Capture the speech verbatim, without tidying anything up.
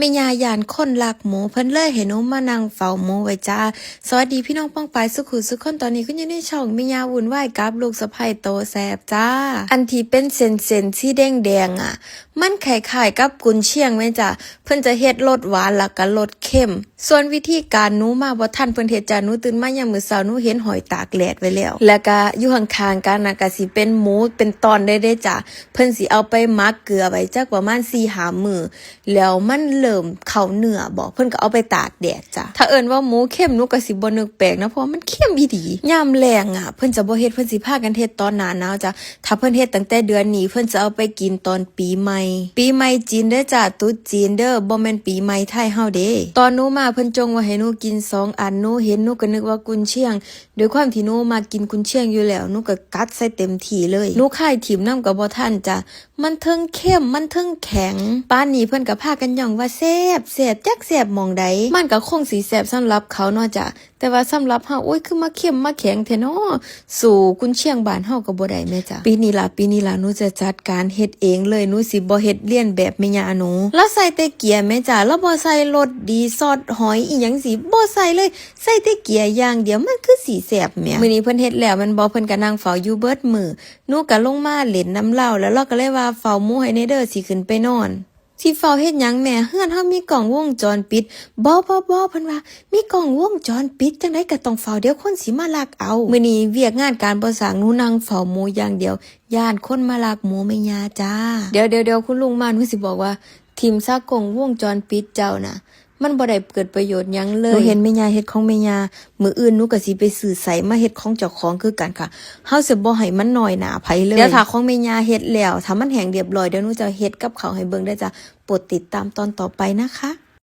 แม่ย่าย้านคนลักหมู เพิ่นเลยให้หนูมานั่งเฝ้าหมูไว้จ้า สวัสดีพี่น้องป้องปายสุขุสุขคน ตอนนี้ก็อยู่ในช่องแม่ย่าวุ่นวายกับลูกสะใภ้โตแสบจ้า อันที่เป็นเส้นๆสีแดงๆอะ มันคล้ายๆกับกุนเชียงแม่นจ้า เพิ่นจะเฮ็ดรสหวานแล้วก็รสเค็ม ส่วนวิธีการหนูมาบ่ทันเพิ่นเฮ็ดจ้า หนูตื่นมายามมื้อเช้า หนูเห็นหอยตากแดดไว้แล้ว แล้วก็อยู่ข้างๆกันน่ะก็สิเป็นหมูเป็นตอนได้เด้จ้า เพิ่นสิเอาไปหมักเกลือไว้จักประมาณสี่ห้ามื้อ แล้วมันเริ่มเข้าเนื้อบ่ เพิ่นก็เอาไปตากแดดจ้ะ ถ้าเอิ้นว่าหมูเค็มหนูก็สิบ่นึกแปลกนะ เพราะว่ามันเค็มอีหลี ยามแล้งอะ เพิ่นจะบ่เฮ็ด เพิ่นสิพากันเฮ็ดตอนหน้าหนาวจ้ะ ถ้าเพิ่นเฮ็ดตั้งแต่เดือนนี้ เพิ่นจะเอาไปกินตอนปีใหม่ ปีใหม่จีนเด้อจ้ะ ตรุษจีนเด้อ บ่แม่นปีใหม่ไทยเฮาเด้ ตอนหนูมาเพิ่นจงไว้ให้หนูกินสองอัน หนูเห็นหนูก็นึกว่ากุนเชียง ด้วยความที่หนูมักกินกุนเชียงอยู่แล้ว หนูก็กัดใส่เต็มที่เลย หนูคายถิ่มนำก็บ่ทันจ้ะ มันเทิงเค็ม มันเทิงแข็ง ปานนี้เพิ่นก็พากันย่องว่าแซ่บ แซ่บ จักแซ่บหม่องใด มันก็คงสิแซ่บสำหรับเขาเนาะจ้ะ แต่ว่าสำหรับเฮา โอ๊ย คือมาเค็มมาแข็งแท้น้อ สู้กุนเชียงบ้านเฮาก็บ่ได้แม่จ้ะ ปีนี้ล่ะ ปีนี้ล่ะ หนูจะจัดการเฮ็ดเองเลย หนูสิบ่เฮ็ดเลียนแบบแม่ย่าหนู ลาวใส่แต่เกียแม่จ้ะ ลาวบ่ใส่รสดี ซอสหอยอิหยังสิบ่ใส่เลย ใส่แต่เกียอย่างเดียว มันคือสิแซ่บแหม มื้อนี้เพิ่นเฮ็ดแล้วแม่นบ่ เพิ่นก็นั่งเฝ้าอยู่เบิดมื้อ หนูก็ลงมาเล่นนำลาว แล้วลาวก็เลยว่า "เฝ้าหมูให้แหน่เด้อ สิขึ้นไปนอน" "สิเฝ้าเฮ็ดหยังแม่ เฮือนเฮามีกล้องวงจรปิด" "บ่ บ่ บ่" เพิ่นว่า "มีกล้องวงจรปิดจั่งใดก็ต้องเฝ้า เดี๋ยวคนสิมาลักเอา" มื้อนี้เวียกงานการบ่สร้าง หนูนั่งเฝ้าหมูอย่างเดียว ย้านคนมาลักหมูแม่ย่าจ้า เดี๋ยว เดี๋ยว เดี๋ยว คุณลุงมา หนูสิบอกว่า ถิ่มซะกล้องวงจรปิดเจ้าน่ะ มันบ่ได้เกิดประโยชน์หยังเลย หนูเห็นแม่ย่าเฮ็ดของแม่ย่า มื้ออื่นหนูก็สิไปซื้อใส้มาเฮ็ดของเจ้าของคือกันค่ะ เฮาสิบ่ให้มันน้อยหน้าไผเลย เดี๋ยวถ้าของแม่ย่าเฮ็ดแล้ว ถ้ามันแห้งเรียบร้อย เดี๋ยวหนูจะเฮ็ดกับข้าวให้เบิ่งเด้อจ้ะ โปรดติดตามตอนต่อไปนะคะ